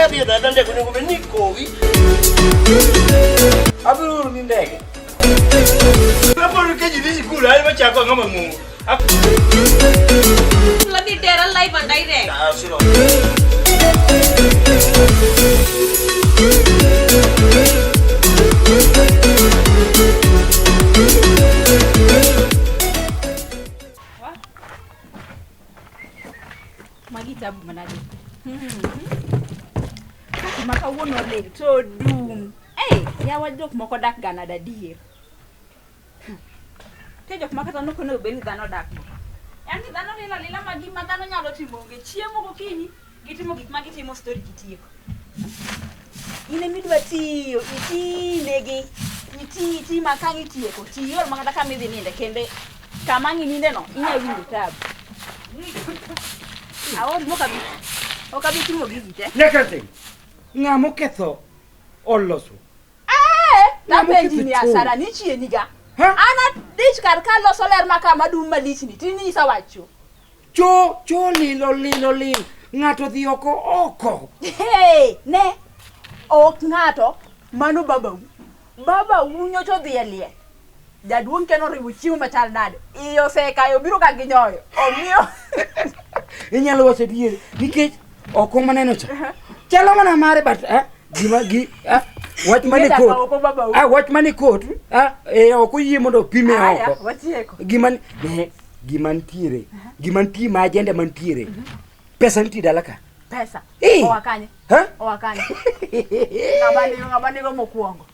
kadhi e dada ndege onego bed ni ikowi. Abiro oro ni ndege. Kapod ka ji dhi sikul, an machako ang'o mang'ongo. Ladhi tera live and direct. Ah, siro. Magi tabu manade. Kati ma kawuono ling to dum. Ei, yawa jok moko dak ga nade adier. Nitie jok ma kata nok onego bed ni dhano dak go. Yaani dhano lilo alila ma gima dhano nyalo timo onge. Chiemo gokinyi, gitimo gik ma gitimo story gitieko. In ema idwa tiyo, iti negi, iti iti ma kang' itieko, ti iol ma kata kama idhi ninde kende kama ang' ininde no inya winjo tabu. Aol mok abi ok abi timo gigi te. Nyakate. Ng'ama oketho oloso. Eh, Ng'ama tapenji oketho ni choo. asara ni chieni ga. Ha? An adich kar ka loso ler ma kama dum malich ni tinyisa wacho. Cho cho lilo lilo lil. Ng'ato dhi oko oko. Hey, ne ok ng'ato mano babau. Babau nyocha odhi e liel. Jaduong' ken oriwo chiemo machal nade. Iye osekayo biro ka ginyoyo. Omiyo Inyalo wacho adier nikech oko maneno cha. Chalo mana mare but eh, gima gi eh, wach mane Ing'e kot. daka oko babau. Ah, wach mane kot. Ah, eh, ok oyie mondo opime Aya, oko. watieko. Gima ne gima nitiere. Gima nitie ma agenda mantiere. Pesa nitie dala ka. Pesa. Eh. Oa kanye? Ha? Oa kanye? Ng'ama nigo ng'ama nigo mokwongo.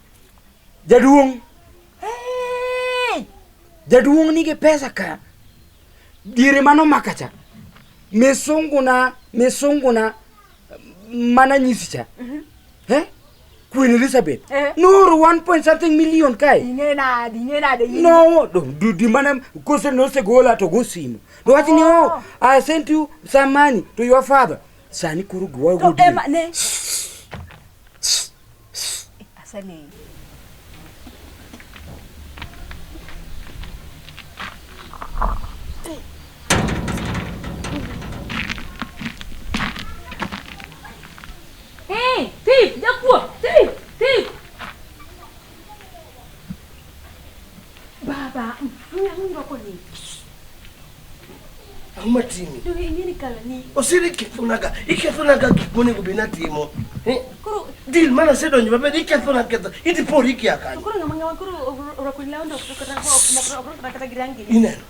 Jaduong' Hey! jaduong' nigi pesa ka. Diere mano maka cha. Misunguna, misunguna mana nyisi cha. Eh? Queen Elizabeth. Eh. Nooro 1 point something million kae. Ing'e nade, ing'e nade in? No, do, do, di mana kose nosegola to go simu. To wach ni oh, I sent you some money to your father. Sani koro giwa To go. ema ne. Aseling'. Hey, thief, jakuo, thief, thief. Baba, ang'o irwako ni? Ang'o matimi? Donge ing'e ni kala ni. Osiri ikethonaga, ikethonaga gik monego bed ni atimo. Eh? Koro Deal mana asedonjo maber, ikethona ketho. Idhi pori ikia to kanyo. koro ng'ama ng'ama koro orwako lawno to kata ok orwako kata gi rangi ni. Ineno?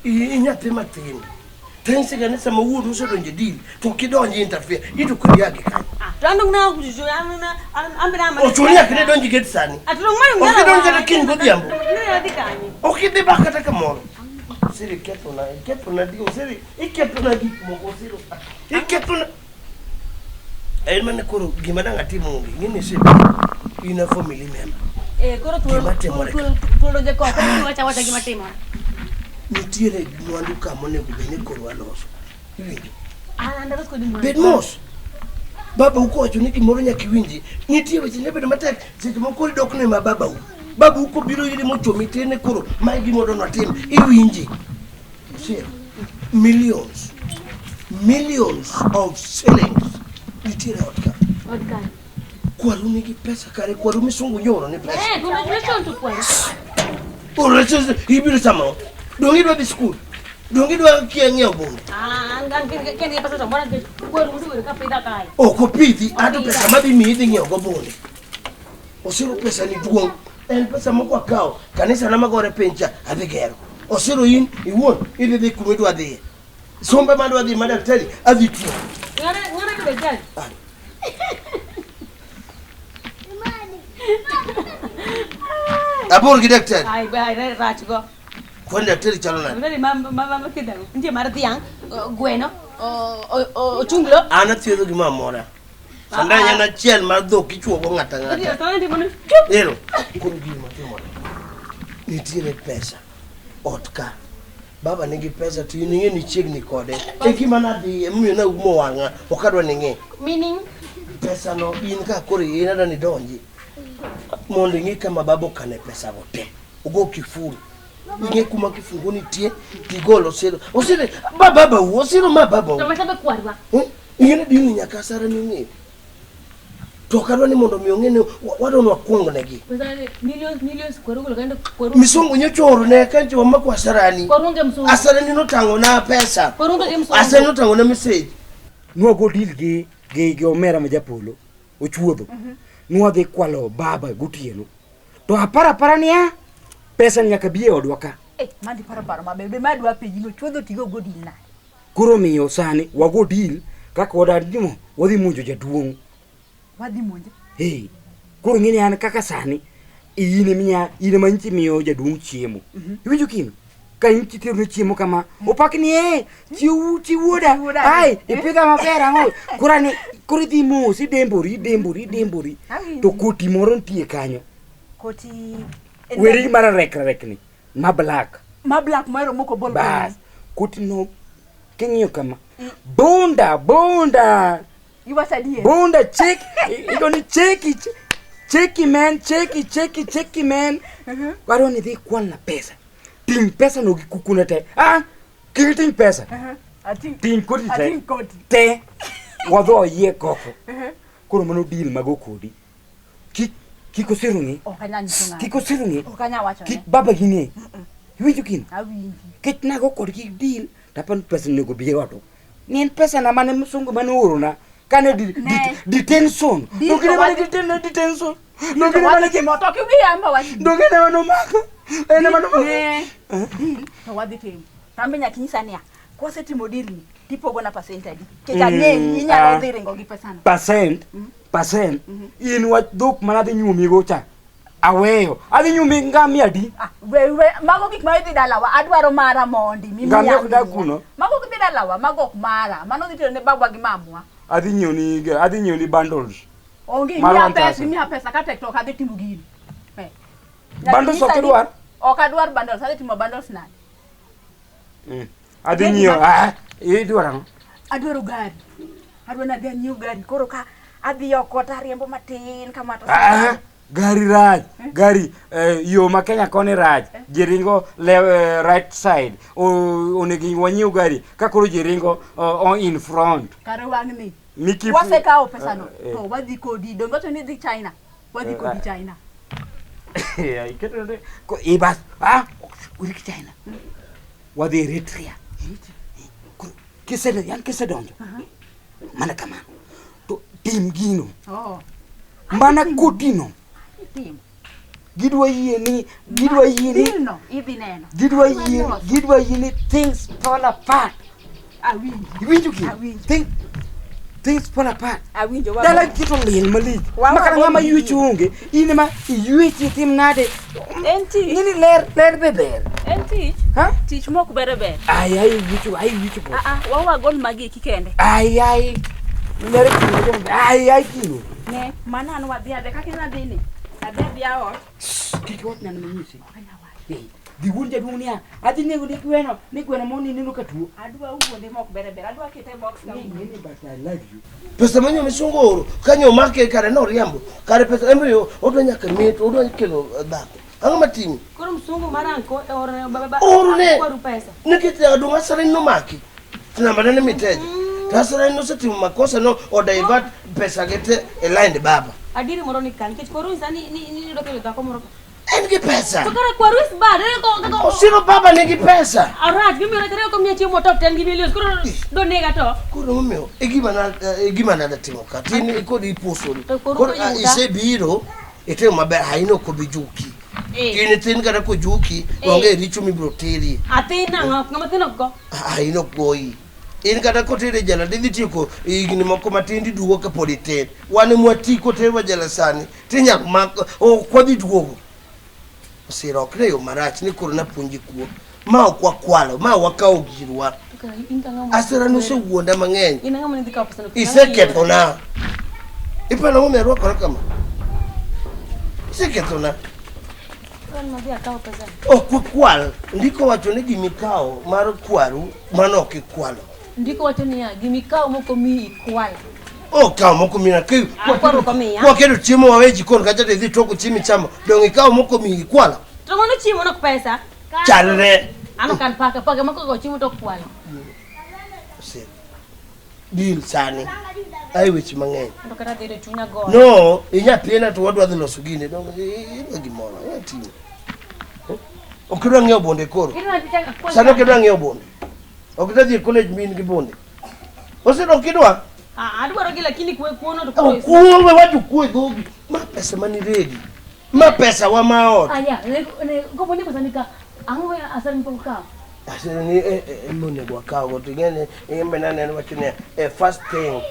I nyathi matin. Tanyisiga ni sama wuoru osedonjo e deal, to ok idonj interfere, ito koro ia gi kanyo. Ah, to an dong' na an an be na Ochuno ni ok idonj gate sani. Ah, to dong' mano Ok idonj kata kiny godhiambo. Ne adhi kanye? Ok idhi ba kata kamoro. Osiri ikethona, ikethona di, osiri ikethona gik moko, osiri ikethona. En mana koro gima dang' atim onge, ing'e ni isebiro, in a family member. Eh, koro thuolo Gima timore ka. thuolo donjo koko, iwacho awacha gima timore. Nitiere mwandu ka monego bed ni koro waloso. Iwinjo? An an dalos kodi mwandu. Bed mos. Baba ukowacho ni gimoro nyaka iwinji. Nitie weche nyalo bedo matek seche moko koro idok ne ma babau. Babau kobiro iri mochomi tin koro mae gima odwa notim iwinji. Sir, millions, millions of shillings nitiere ot ka. Od kanye? Kwaru nigi pesa kare kwaru misungu nyoro ni pesa. Eh, congratulations to kwaru. Congratulations, ibiro sama. Donge idwa dhi skul? Donge idwa kia ng'iewo bunde? Ah, an an kende pesa to mora kwaru osebedo ka pidha kae. Ok opidhi, ato pesa madhi miyi idhi ng'iewo go bunde. Osiro pesa ni duong'. En pesa moko akawo, kanisa na magore piny cha, adhi gero. Osiro in iwuon idhi dhi kuma idwa dhiye. Sombe madwa dhi ma daktari adhi tiyo. Ng'ane ng'ane to daktari. Ah. Abor gi daktari. Ai ai rach go. Kwani daktari chalo nade? Daktari ma ma ma thiedho. Nitie mar dhiang', gweno, ochunglo. An athiedho gimoro amora. Sandan en achiel mar dhok ichuogo ng'ato ang'ata. Ero, koro gima timore. Nitiere pesa ot ka. Baba nigi pesa to in ing'e ni chiegni kode. E gima nadhiye emomiyo naumo wang'a, ok adwa ni ing'e. Meaning? Pesa no in ka koro in adwa ni idonji mondo ing'e kama baba okane pesa go te. Ogo kiful. Ing'e kuma kifungu nitie tigol osiro. Osiro ba baba u, osiro ma baba u. To machabe kwarwa. Eh? Ing'e ni dini nyaka asara ni ing'eyo. To ok adwa ni mondo mi ong'e ni wadwa ni wakwong negi. Pesa millions millions kweru golo kendo kweru. Misungu nyocha oorone ka nyocha wamako Asarani. Kweru onge msungu. Asarani notang'ona pesa. Kweru onge gi msungu. Asarani notang'ona message. Nwago deal gi gi gi omera ma japolo ochuodho. Nwadhi kwalo baba gotieno. To aparo apara niya, pesa ni nyaka bi e odwa ka. Eh, mandi paro paro maber. Be madwa penji no chuodho tigo go deal nade? Koro miyo sani wago deal kaka wadadimo wadhi monjo jaduong'. Wadhi monje. Hey, koro ng'eni an kaka sani in emiya in ema nyichi miyo jaduong' chiemo. Iwinjo kino? Ka in titerone chiemo kama, opak ni eh, chiw chi wuoda. Chi wuoda. Ai, ipidha maber ang'o? Koro ani koro idhi mos, idembori, idembori, idembori. Awinjo. To koti moro nitie kanyo. Koti Weri mar rek rekni, ma black. ma black mahero moko bol. Bas, koti no king'iyo kama. Bunda, bunda. Iwacho adier. Bunda cheki, igo ni cheki, cheki man, cheki, cheki, cheki man. Wadwa ni idhi ikwalna pesa. Ting' pesa no gi kukune te. Ah, kik iting' pesa. Ating' Ting' koti te. Ating' koti. Te. Wadho oyie koko. Koro mano deal mago kodi. Kik kik osiru ng'e. Ok anyal nyiso ng'ato. Kik osiru ng'e. Ok anyal wacho Kik ne. baba gi ng'e. Iwinjo kino? Awinji. Kech nago kodgi deal, tapani pesa onego bi e odwa. Ni en pesa na mane msungu mane oorona kane Ne. detention. Deal Dongine to mane wadhi- detention. Dongine mane Timo to kiwiya amba wach. dongine mane omaka. En ema nomaka. Ne. Deal to wadhi timo. Tambe nyaka inyisa niya, kwasetimo deal ni tipogona percent adi? Nikech ang'eyi inyalo dhi ringo gi pesano. Percent, percent. In wach dhok mana adhi nyuomigo cha. Aweyo. Adhi nyuomi ngamia adi? Ah, we we mago gik ma idhi dalawa adwaro mara mondi mimiya. Ngamia ok dag kuno? Mago gidhi dalawa mago ok mara. Mano dhi tero ne babwa gi mamwa. Adhi nyiewni adhi nyiewni bundles. Onge Mar imiya 1000. pesa, imiya pesa ka tek to ok adhi timo gini. Eh. Nyaka Bundles inyisa ok ni- idwar? Ok adwar bundles, adhi timo bundles nade? Adhi nyiewo. Ah, idwaro ang'o? Adwaro gari. Adwaro ni adhi anyiew gari. Koro ka adhi oko to ariembo matin kama to Ah, gari rach gari yo ma Kenya koni rach ji ringo right side onego wanyiew gari ka koro ji ringo on in front kare wang'ni. Miki Wasekawo pesano Eh, eh. to wadhi kodi. Donge wacho ni idhi China. Wadhi kodi China. Ibas ah wadhi China wadhi Eritrea Koro yan kisedonjo mana kamano to tim gino Oh. mana kotino Tim. gidwa yie ni gidwa yie ni Deal no idhi neno. gidwa yie gidwa yie ni things fall apart Awinji. iwinjo ki Awinjo. Things fall apart Awinjo wa. dala kito liel malich Wa- makata wa- ng'ama wa- yuecho onge in ema iyuechi itim nade En tich. ng'eni ler ler be ber En tich. Ha? Tich mok ber ber. ai ai yuecho ai yuecho bo Ah ah, wawagol magi eki kende. ai ai ler kino ai ai kino Ne, mano an wadhi adhi kaka in adhi ni. Adhi adhiya ot. kik iwach nano manyisi Eh, dhi wuon jaduong' niya adhi nego ni gweno ni gweno monineno ka tuo Adwa wuonde mok ber ber. Adwa kete e box ka. Ng'eni but I love you Pesa manyo misungu ooro kanyo omake kare noriambo. Kare pesa en be odwa nyaka mit, odwa kelo dhako. Ang'o matimi? Koro msungu mar anko orone baba Orone. kwaru pesa. Nikech jaduong' Asarani nomaki. To namba ne ni miteja. To Asarani nosetimo makosa no o divert pesa ge te e line baba. Adieri moro ni ka nikech kwaru nyisa ni ni ni dwa kelo dhako moro. En gi pesa. To kare kwaru is bad. Ere ko ko Osiro baba nigi pesa. Arach gimiyo rach ko miya chiemo top 10 gi millions. Koro do nega to. Koro momiyo e gima na e gima nada timo ka. Tin kod ipusori. To koro Koro koyuda. isebiro itimo maber haino ok obi juki. Eh. In thin kata kojuki Eh. onge richo mibiro teri. Athin nang'o? Ng'ama thin ok go. Haino ok goyi. In kata kotere e jela tidhi tieko higni moko matin tiduogo kapod itin. Wan ema wati koterwa jela sani tinyako mak ok wadhi duogo. Osiro ok ne yo marach ni koro napuonji kuo. Ma ok wakwalo, ma wakawo girwa. To kare in to ang'o ma- Asira nosewuonda mang'eny. In ang'o mane idhi kawo pesano? Isekethona. Iparo momiyo arwakora kama? Isekethona. An madhi akawo pesano. Ok wakwal. Ndiko wacho ni gimikawo mar kwaru mano ok ikwalo. Ndiko wacho niya, gimikawo mok omiyi ikwal. Okawo moko mina ki Ah, kwaru ok omiya. Kwaketo chiemo wawe e jikon kacha to idhi toko chiemo ichamo. Dong' ikawo moko omiyi ikwalo. To mano chiemo nok pesa. Chalre. An ok an paka, paka mako go chiemo to kwalo. Osiro. Deal sani. Ai weche mang'eny. To kata dhi chunya go. No, inyathina to wadwa dhi loso gini. Donge idwa gimoro. Inya timo. Ok idwa ng'iewo bunde koro. Sani ok idwa ng'iewo bunde. Ok idwa dhi e college min gi bunde. Ose ok idwa? Ah, adwaro gi lakini kwe kuono to koro. Kuo we wacho kuo e dhogi. Ma pesa mani redi. Ma pesa wa ma ot. Aya, ne ne gopo ni pesa nika. Ang'o asal mipoko kawo? Asere ni monego akaw to ing'e ni in be naneno wacho niya first thing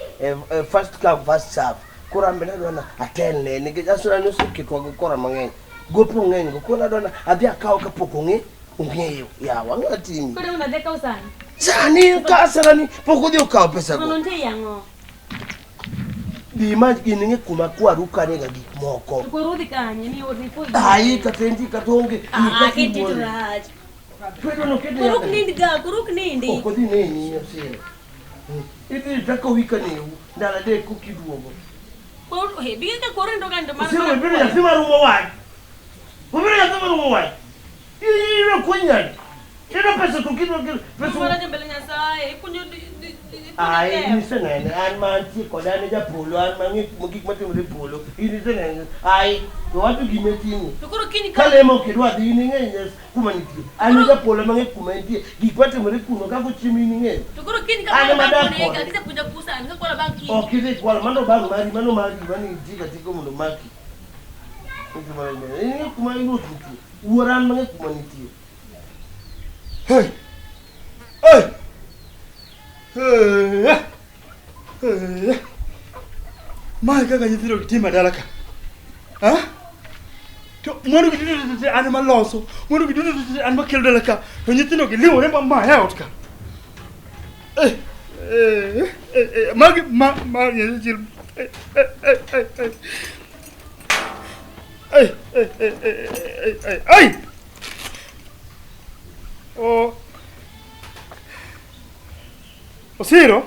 first come first serve. Koro an be nadwa na atelne nikech asere ni oseketwa gi kora mang'eny. Gope ong'eny go koro nadwa na adhi akaw kapok ong'e ong'eyo. Yawa ang'o atimi? Koro unadhi kawo sani. Sani ka asere ni pok odhi okawo pesa Nono go. nitie yang'o. Bi ma in ing'e kuma kwaru kane ga gik moko. To koro udhi kanye ni odhi ko. Ai kata entie kata onge. Ah, kiti to rach. Twedo no kete Koro ok nind ga, koro ok nindi. Ok odhi neni osiro. Idhi taka wika neu ndalo adek kokiduogo. Koro he bi ka koro nindo ga nindo mar. Osiro obedo nyathi marumo wach. Obedo nyathi marumo wach. Iyudo kunyani. Iyudo pesa to kidwa pesa. Mara mbele Nyasaye, ikunyo Ai, in isenene, an ma antie kode, an e japolo, an ma ang'e gik matimore e polo. In isenene, ai, to wacho gima itimo. To koro kiny ka Kalemo ok idwa dhi, in ing'eyo kuma nitie. An e japolo mang'e kuma entie. Gik matimore kuno, kaka ochiemo in ing'eyo. to koro kiny ka An ema dak nega, kode. kisepuonja kusa, ka kwala bang' kiny. Ok idhi kwalo, mano bang' mari, mano mari, mano nitie katika mondo maki. In ing'e kuma ruoth nitie. Wuora an mang'e kuma nitie. Hey! Hey! Hey! Hey! Mae kaka nyithindo timo e dala ka. Ha? To mwandu gi duto te an ema loso, mwandu gi duto te an makelo dala ka, to nyithindo gi liwore ma maya e ot ka. Eh, eh, eh, eh, magi ma ma nyithindo eh, eh, eh, eh, eh. Eh, eh, eh, eh, eh, eh, eh. O Osiro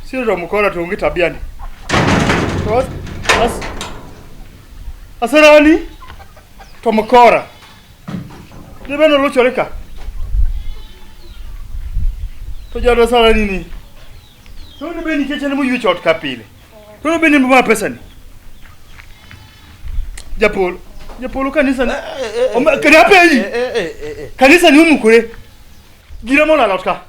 Osiro to mkora to onge tabia ni. To as, as, Asarani to mkora. Debe no luchore ka. To jado Asarani ni. To ne be nikech en moywecho ot ka pile. To ne be ni ma pesa ni. Japolo. Japolo kanisa ni. Kani apenji. Kanisa ni omukore. Gira moro olal ot ka.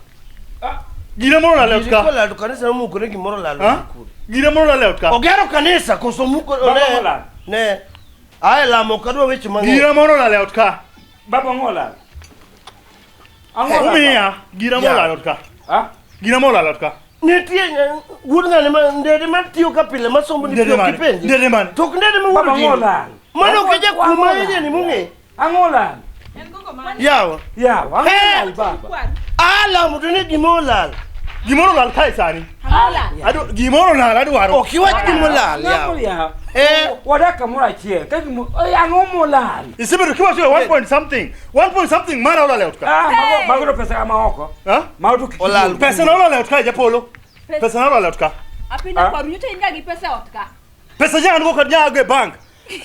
Gira moro olal e ot ka. Kolal to kanisa nomukore gimoro olal. Ha? Gira moro olal e ot ka. Ogero kanisa koso muko Baba ne. molal. Ne. Ae lamo ok adwa weche mang'eny. Gira moro olal e ot ka. Baba ang'o olal? Ang'o olal? Umiya gira moro Ya. olal e ot ka. Ha? Gira moro olal e ot ka. Nitie wuod ng'ane ma ndede ma tiyo ka pile ma sombo ni Ndede tiyo mane? kipenji. Ndede mane? To ok ndede ma Baba wuod ang'o dini. olal? Mano ok e jakuo ma Ang'o iye ni mong'e. Ang'o olal? En koko mane? Yawa. Yawa, ang'o Eh! olal baba? A lamo to ne gima olal. Gimoro olal kae sani. Ang'o olal? Ado gimoro olal adwaro. Ok iwach gima olal Ng'amo yawa. yawa. Eh. Wadak kamoro achiel. Ka gimo, eh, ang'o molal? Isebedo kiwacho e 1 point something. 1 point something mara olal e ot ka. Ah, mago mago to pesa ma oko. Ha? Mago to kik Olal. Pesa na olal e ot ka japolo. Pesa na olal e ot ka. Apinda Ah. kwaru nyocha in ga gi pesa e ot ka. Pesa ja an go kod nyago e bank.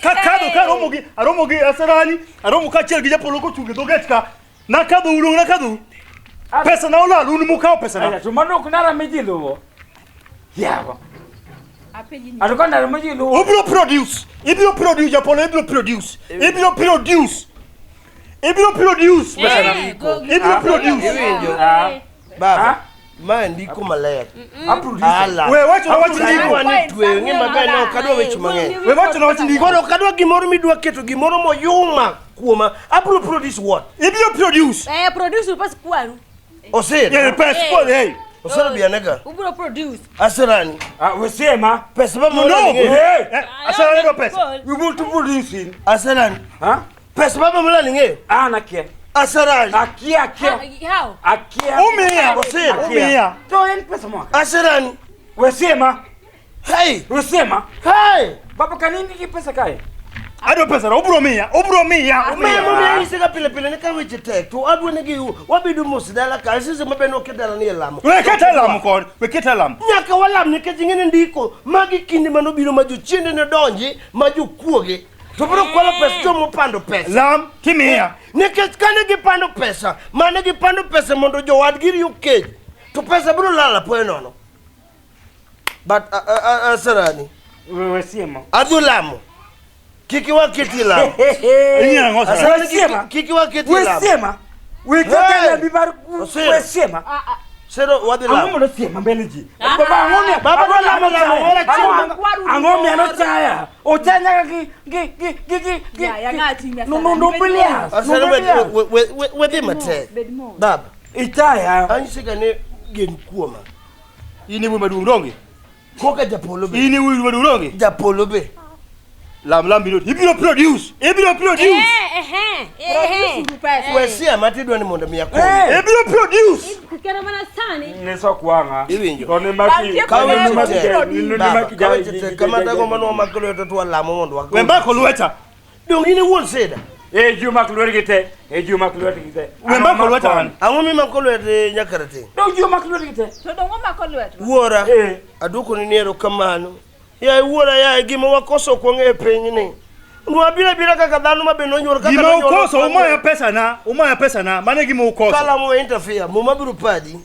Ka kadho ka aromo gi aromo gi Asarani, aromo kaachiel gi japolo kochung' e dho gate ka. Nakadho un nakadho. Pesa na olal un mukawo pesa na. Aya, to mano ok ndara ma ji luwo. Yawa. Apenji ni. Ato ka ndara ma ji luwo. Ibiro produce. Ibiro produce japolo ibiro produce. Ibiro produce. Ibiro produce pesa na. Ibiro produce. Iwinjo. Ah, Baba. Ah. Ma ndiko maler. a produce. Ala. We wacho na wach Sani ndiko. wan e tweyo ng'e maber ne ok adwa weche mang'eny. We wacho na wach ndiko. Koro ok adwa gimoro midwa keto gimoro moyuma kuoma. Abiro produce what? Ibiro produce. Eh, produce pes kwaru. Osir. Yeah, pesa pol hey. Osir bianega. Ubiro produce. Asirani. Ah, wesema. Pesa baba No. molal ing'eyo. Eh, Eh, Asarani dwa pesa. you want to produce in. Asirani. Ha? Pesa baba molal ing'eyo. Ah, nakia. Asirani. Akia, akia. How? Akia. Umiya. Osir. Umiya. To en pesa mwaka. Asirani. Wesema. Hey. Wesema. Hey. Baba kanindi gi pesa kae? Adwa pesa na ubiro miya. Ubiro miya. Ma momiyo anyise ga pile pile ni ka weche tek to adwa ni gi wabedo mos dala ka sisi maber ne ok dala ni e lamo. We kete lamo kod. We kete lamo. Nyaka walam nikech ing'e ni ndiko magi kinde manobiro ma jochiende nodonji ma jokuoge to biro kwalo pesa joma opando pesa. Lam timiya. Nikech kane gipando pesa, mane gipando pesa mondo jowadgi riw kech, to pesa biro lal apoya nono. But Asarani. We siema. Adhi lamo. Kik iwaketi lamo. Inyalo ang'o Asarani? Asarani kik- kik iwaketi We lamo. siema. We Hey! kaka nabi mar Osiro. we siema. Sero wadhi Ang'o lamo. mondo siema mbele ji? Baba ang'o mi? Baba dwa lamo lamo wala chiemo. Ang'o mi ano chaya? Ochaya nyaka gi gi gi gi gi gi. Ya, ya ng'ati mi No no no bilias. Asarani wedhi matek. Bed mos. Baba, Ichaya. anyisiga ni gen kuoma. In e wuoyi maduong' donge? Koka japolo be. In e wuoyi maduong' donge? Japolo be. Lam lam biro. Ibiro produce. Ibiro produce. Produce pesa. We siema tidwa ni mondo mi akom. Eh. Ibiro produce. Kero mana sani. Ne sok wang'a. Iwinjo. To ne maki. Bang' Kawe Baba, weche biro tek. produce. Baba, kawe weche tek. Kama dago mano wamako lweto to walamo mondo We wakom. mbako lweta. Dong in iwuon seda. E ji omak lwetgi te. E ji omak lwetgi te. We mbako lweta an. Ang'o mimako lwet nyakarateng'? Dong ji omak lwetgi te. To dong omako lwetwa. Wuora, Eh. aduokoni ni erokamano. Yaye wuora, yaye gima wakoso ok wang'eyo e pinyni. Nwabiro abira kaka dhano ma be nonyuol kaka Gima nonyuol ukoso ok wang'eyo. umaya pesa na, umaya pesa na, mano e gima ukoso. Kalamo we interfere, muma biro padi.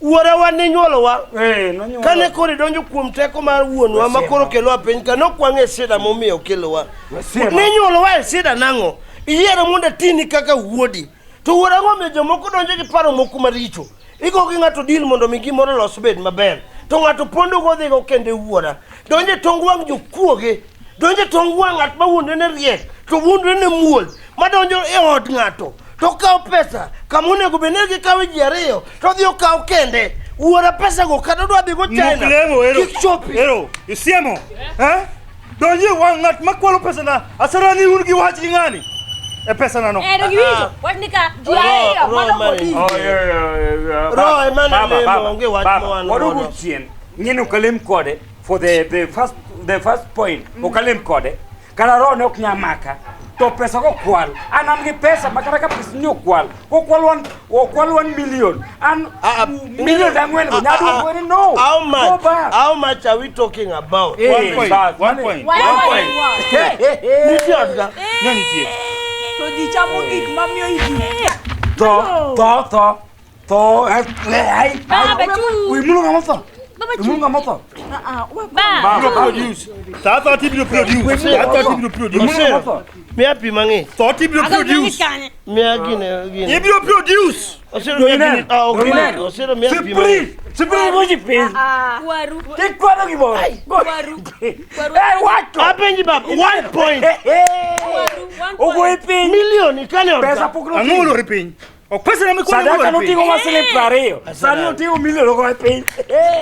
Wuora wa ninyuolowa. Eh, nonyuolo. Kane koro idonjo kuom teko mar wuonwa ma koro kelowa piny ka nok wang'e sida momiyo okelowa. Wasiema. Ninyuolowa e sida nang'o? Iyiero mondo atini kaka wuodi. To wuora ang'o omiyo jomoko donjo gi paro moko maricho? Igo gi ng'ato deal mondo mi gimoro los bed maber. To ng'ato pondo godhigo kende wuora. Donjo e tong wang' jokuoge. Donjo e tong wang' ng'at ma wuondre ne riek to wuondre ne muol. Madonjo e od ng'ato to okawo pesa kama onego bed ni gikawe ji ariyo to odhi okaw kende. Wuora pesa go kata odwa dhigo China. Mok lemo ero. Kik chopi. Ero, isiemo. Eh? Donji wang' ng'at makwalo pesa na. Asarani un gi wach gi ng'ani. E pesa na no. Eh, dong iwinjo. Wach ni ka. Ji ariyo, Ro- mano ro kod mane. in. Oh, yeah, yeah, yeah. Roho ema ne Baba, lemo, baba, onge wach baba, ma wan waduogo godo. chien. Ng'eni ok alem kode for the first point. Ok alem kode. Kata roho ne ok nyal maka. To pesa kokwal. An an gi pesa ma kata ka pesa ni okwal. Kokwal one, okwal 1 million. An Ah, ah, million ang'wen go. Nyalo duoko ni no. How Go much? back. How much are we talking about? Eh, One point, bas, one mane- point. One One point. point. Nitie ot ka? Ne nitie. To ji chamo gik mamiyo ji. Tho, tho, tho. Tho, eh, eh, ai. Baba, chu. Imulo ng'ama otho. Baba, chu. Imulo ng'ama otho. Ah, ah, we- Ba. Ibiro produce. Sa thoti ibiro produce. Sa thoti ibiro produce. Imulo ng'ama otho. Miya pi mang'ich. Thoti ibiro Aga produce. kanye. Miya gine gine. Ibiro produce. Osiro miya gine. Ah, ok. Ineno? Osiro miya pi Sipri, mang'ich. sipri goji piny. Ah, Waru. Kik kwalo gimoro. Waru. Waru. Eh, wacho. Apenji baba, 1 point. Waru. One Ogoyi point. piny. Million ikane ot Pesa ka. pok Ang'o noting'o. olor e piny? Ok pesa na mikwalo Sadaka olor e piny. noting'o ma siling 20. Sani oting'o milion ogoye piny.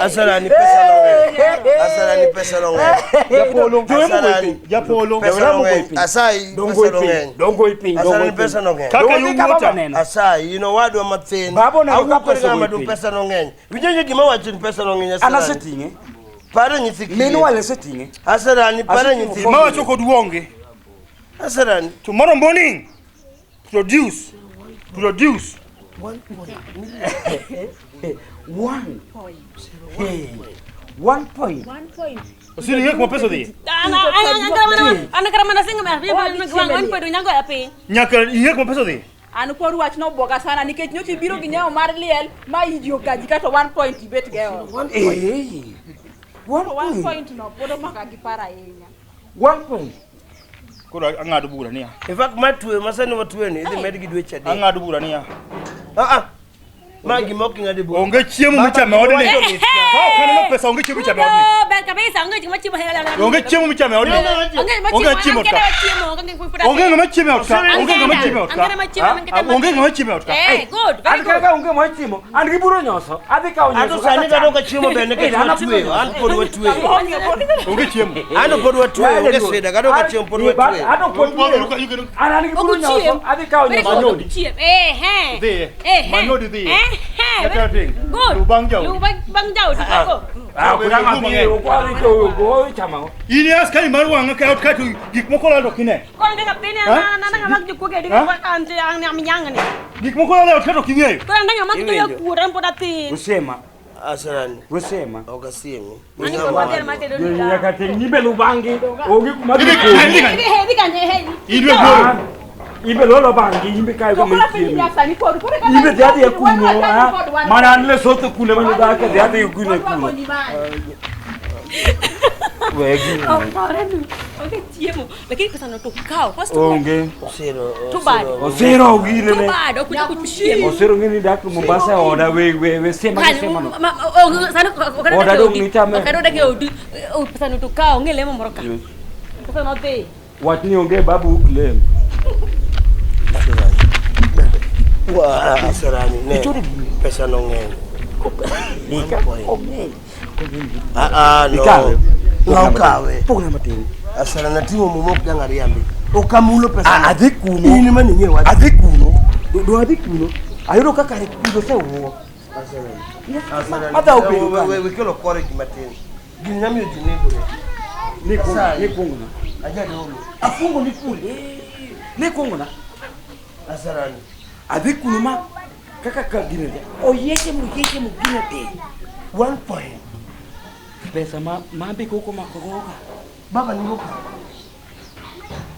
Asarani pesa no ng'eny. Asarani pesa no ng'eny. Japolo. Asarani Japolo. pesa no ng'eny. Asayi Dongo pesa no piny. ng'eny. Dongo piny. Asarani pesa no ng'eny. Kaka Dongo ka yuwuota. baba neno. Asayi in owadwa mathin. Baba oneno ka Awuok kod pesa ng'ama ogoyi duong' piny. pesa no ng'eny. Winjo gima wacho ni pesa no ng'eny An Asarani. aseting'e. Pare nyithi kiye. Minwa aseting'e. Asarani pare Aseting'o nyithi. Ma wacho kod uonge. Asarani. Tomorrow morning. Produce. Produce. One. Hey. One point. one point. Osiro ing'e kuma pesa odhiye. An kara mana singa ma one point onyango ya piny. Nyaka ing'e kuma pesa odhiye. An kor wach nobwoga sana nikech nyocha ibiro gi nyawo mar liel ma iji okaji kata 1 point ibet go e ot. Eh. One To one point. point no pod omaka gi paro ahinya. One point. Koro ang'ado bura niya. In fact, ma tuwe ma sani watwe ni idhi med gi dweche 3. Ang'ado bura niya. Ah ah. Ma gima ok ing'ade bura. Onge chiemo michamo e odni. Ka ok aneno pesa onge chiemo michamo e odni. Ber kabisa onge gima chiemo. Onge chiemo michamo e odni. Onge gima Onge chiemo chiemo. ot ka. Onge Onge ng'ama chiemo e ot ka. Onge ng'ama chiemo e ot ka. Onge ng'ama chiemo, onge ng'ama Onge ng'ama chiemo e ot ka. Eh, good, very An good. kaka onge mwa chiemo. An gi buro nyoso. Adhi kawo An nyoso. to sani kata kata ok achiemo bende nikech Eh, an watweyo. An pod watweyo. Onge chiemo. An pod watweyo onge sida kata ok achiemo pod watweyo. An ok watweyo. An an gi buro nyoso. Adhi kawo Very nyoso. good. Chiemo. Eh, eh. Dhiye. Eh, eh. Manyodi dhiye. Eh, eh. Nyaka ting. Good. Lu bang' jaodi. Lu bang' jaodi. Go. Ah, kuna ng'ama okwalo to go chamo. In e askari mar wang'a ka ot ka to gik moko lal to ok ine. Koro ndanga piny Ha? na na mak jokuoge di Ha? an an am nyangni. Gik moko lal e ot ka to ok ing'eyo. Koro ndanga mak Iwinjo. jokuo an pod athin. Usema. Asarani. Usema. Ok asiemi. Ani ko water ma tedo ni. Nyaka ting nyime lubangi. Onge kuma Idhi dhi. kanye, idhi kanye. Idhi he, idhi kanye he. Idwe goro. Imbe lolo bangi imbe kae To kama koro apenji ichieme. dak sani kodu. Koro kata Imbe dhi adhiya wan kuno wadwa ah. kod wan Mana an kodi. Lesotho kune mane dhako dhi adhi kune Wadwa kuno. konyi many. Wegi. Oparenu. Onge chiemo. Lakini pesa no to kaw. First Onge. Osiro. To bad. Osiro gine To ne. bad ok kuja kuchiemo. Osiro ng'eni dak Mombasa e oda we we we sema gi sema no. Sani Oda dong' nichame. ok adwa dak e odi. Pesa no to kaw. Onge lemo moro ka. Pesa no dhi. Wach ni onge babu ok lem. Wa Asarani ne. Pesa no ng'eny. Ika. Ah ah no. Ikawe. No kawe. Pogna matin. Asarani ating'o muma ok dang' ariambi. Ok amulo pesa. Ah, adhi kuno. In ema ning'e wach. Adhi kuno. Do adhi kuno. Ayudo ka kare kuno osewuo. Asarani. Asarani. Madha obedo We- we- kanyo. we kelo kore gima tin. Gini nyamiyo ji negore. Ni kuongo, Asari. ni kuongo na. Ajadolo. Afungo ni kule. Ni kuongo na. Asarani. Adhi kuno ma kaka ka gine te. Oyieche moyieche mogine te. 1 point. Pesa ma ma be koko mako go ka. Baba ni go.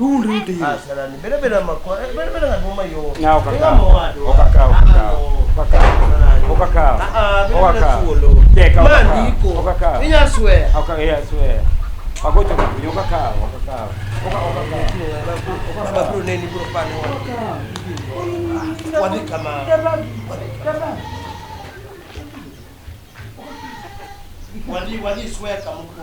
Runde te. Asarani. Beda beda makwa. Beda beda ng'at ma yo. Na ok Ng'ama akaw. owadwa. Ok akaw. Ah, ah, no. Ok akaw. Asarani. Ok akaw. Ah, ah, beda Ok beda akaw. thuolo. Teka, ok Ma akaw. ndiko. Ok akaw. Inya swear. Ok yeah, swear. Agocho ka piny, ok akaw, ok akaw. Ok ok akaw. Baba biro neni biro pane wadhi. Wadhi kama. Wadhi kama. Wadhi wadhi swear kama okwe.